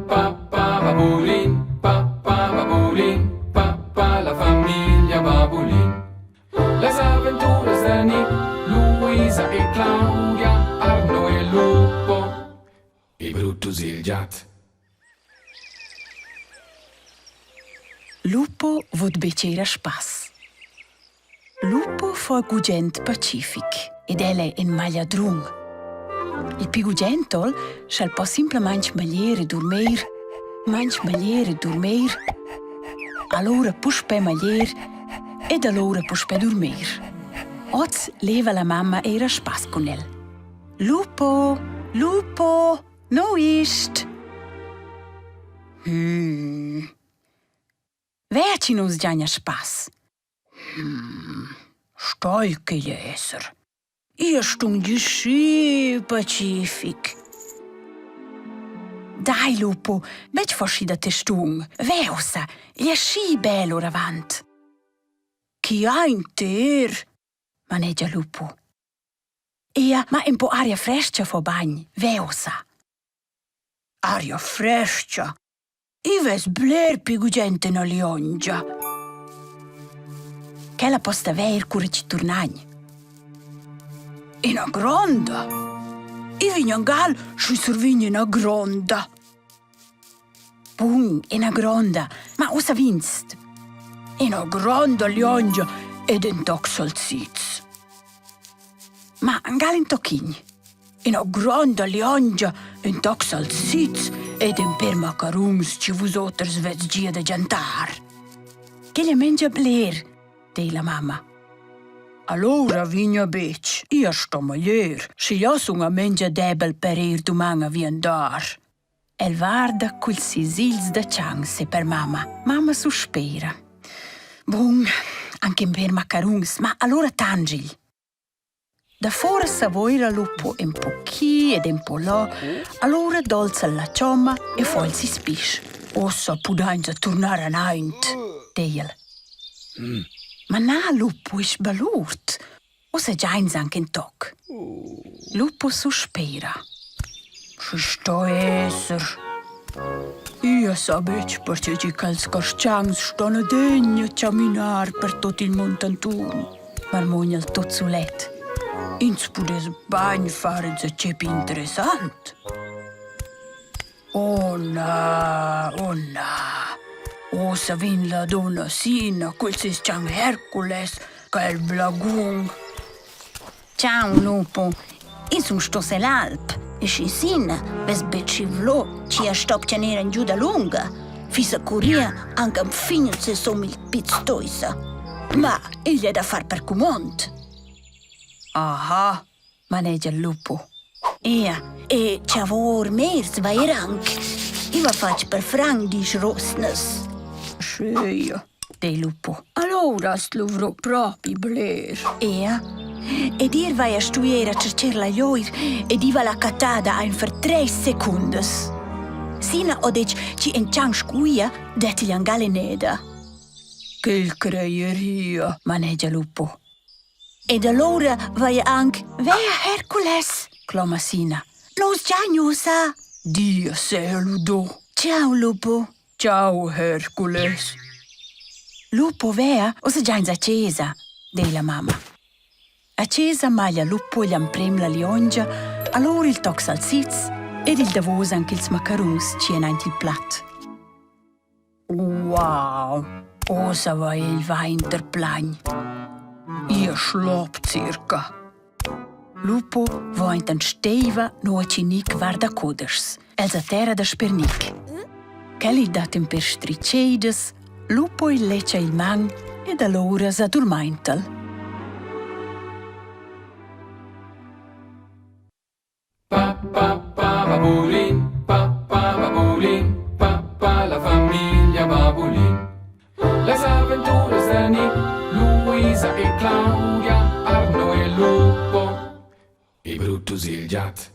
Pa pa babulin, pa pa babulin, pa pa la famiglia babulin. Las aventuras da Nick, Luisa e Claudia, Arno e Lupo e Brutus il giat. Lupo vot betg ir a spass. Lupo fa gugent pacific ed el è in magliadrun. Il pi gugent ol, sch'el po simplamaing maglier e durmeir, manch maglier e durmeir, alura puspè maglier ed alura puspè durmeir. Oz leva la mamma eir a spass cun el. Lupo, Lupo, nu ist? Hmm. Vea chi nu's giagna spass. Hmm. Stoi ch'igl esser. Io stun schi pacific. Dai lupo, betg foschi da testun. Ve ussa, igl è schi bel oravant. Chi ha inter? manegia lupo. Ia, ma un po aria fresca fo bagn, ve ussa. Aria fresca? I vess bler pü gugent üna liongia. Quella posta vair cura chi turnagn. Üna gronda? I vegn angal schi survegn üna gronda. Bun, üna gronda, ma ussa vinst. Üna gronda liongia ed ün toc salsiz. Ma angal ün tochin. Üna gronda liongia, ün toc salsiz ed ün pêr macaruns chi vus oters vez gia da giantar. Quella mengia bler, dei la mamma. Allora vigna betg, ia sto maglier, schi io sun a mengia debel per ir duman a viandar. El varda culs sisils da chance per mamma. Mamma suspira. Bun, anche in per macaruns, ma allora tangigl. Da fora savoira lupo ün po chi ed ün po là, alura dolza'l la chomma e fa'l seis pisch. Uossa pudainsa turnar anaint, dei'l. Ma na, lupo es balurd. Ussa giains anc ün toc. Lupo suspira. Schi sto esser. Ia sa betg perche chi quels carstgauns ston adegna chaminar per tot il mund anturn, marmugna el tot sulet. Ins pudess bain far insatge pi interessant. Oh na, oh na. Ussa vegn la dunna Sina cul ses chan Hercules, quel blagun. Ciao lupo, io sun sto sell'alp e schi Sina vess betg tschivlò chia stopcha gnir in giù da lunga, fissa curria anche fin sessom il Piz Toisa. Ma igl è da far per cumond. Aha, manegia il lupo. Ea, e chavor mers vair anc. I va fatg per franc disch Rosnas. Schöja, dei lupo. Allora hast luvrò propi bler. Ea, ed ir vai a stuer a tschercher la glioir ed i va la cattada ainfer treis secundas. Sina ho detg chi en tschanc scuia detti angal eneda. Quel creieria, manegia lupo. Ed alura vaja anc «Vea Hercules!» cloma Sina. Nus giain ussa! Dia seja ludò! Ciao, Lupo! Ciao, Hercules! Lupo vea, ussa giains a chesa, dei la mamma. A chesa maglia Lupo igl amprem la liongia, alura il toc salsiz ed il davos anc ils macaruns chi en aint il plat. Wow! Ussa va il vainter plagn. Ia schlop circa. Lupo vo ainten steiva nua chi Nic varda cudeschs. El sa terra dasper Nic. Quel gli dat ün per stricedas, Lupo il leccia il man ed alura s'adurmainta'l. Pa pa pa babulin, pa pa babulin, pa pa la famiglia babulin. Las aventuras da Nick, Luisa e Claudia, Arno e Lupo e Brutus il giat.